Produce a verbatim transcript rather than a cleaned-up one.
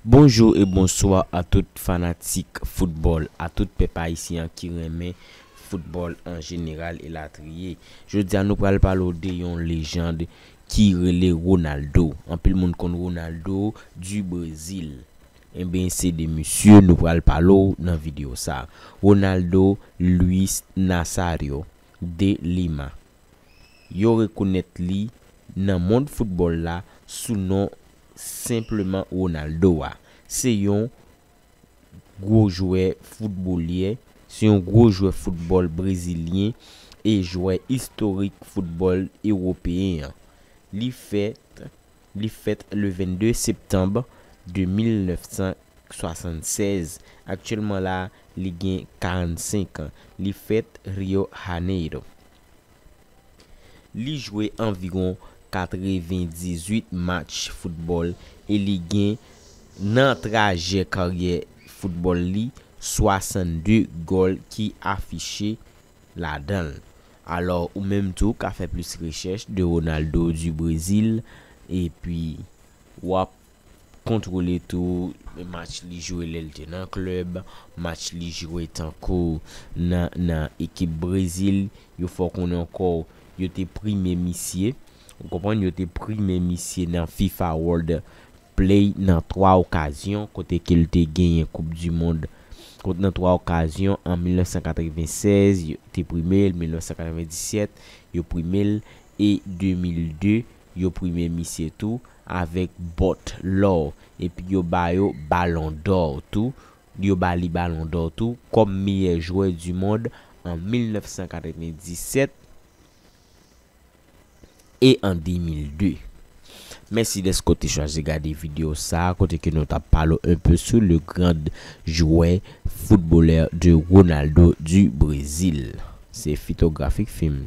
Bonjou e bonswa a tout fanatik foutbòl, a tout pèp ayisyen an ki renmen foutbòl an jeneral elatriye. Jodi a nou pral pale w de yon lejand ki rele Ronaldo. Anpil moun konn Ronaldo du Brésil. Enben, se de misye nou pral pale w nan videyo sa. Ronaldo Luis Nazario de Lima. Yo rekonèt li nan mond foutbòl la sou non senpleman Ronaldo a. Se yon gwo jwè foutbolè, se yon gwo jwè foutbòl brezilyen e jwè istorik foutbòl ewopeyen an. Li fèt, li fèt le vennde septanm de mil nèf san swasannsèz. Aktyèlman la, li gen karannsenk an. Li fèt Rio Janeiro. Li jwe anviwon katrevendizuit match foutbòl e li gen nan trajè karyè foutbòl li swasannde gòl ki afiche ladan l. Alò, ou menm tou ka fè plis rechèch de Ronaldo du Brésil epi w ap kontwole tou match li jwe lè l te nan klèb, match li jwe tankou nan, nan ekip Brezil. Yo fè w konnen ankò, yo te prime misye. Ou konprann, yo te prime misye nan FIFA World Play nan twa okazyon, kote ke l te genyen Koup di Mond. Kot nan twa okazyon, an mil nèf san katrevennsèz, yo te prime l, mil nèf san katrevendiset, yo prime l, e de mil de, yo prime misye tou avèk bòt lò. Epi yo ba yo Ballon d'Or tou. Yo ba li Ballon d'Or tou kòm meyè jwè du mond an mil nèf san katrevendiset e an de mil de. Mèsi dèske w te chwazi gade videyo sa a, kote ke nou t ap pale w un peu sou le grand joueur footballeur de Ronaldo du Brésil. Se Fitografik Film.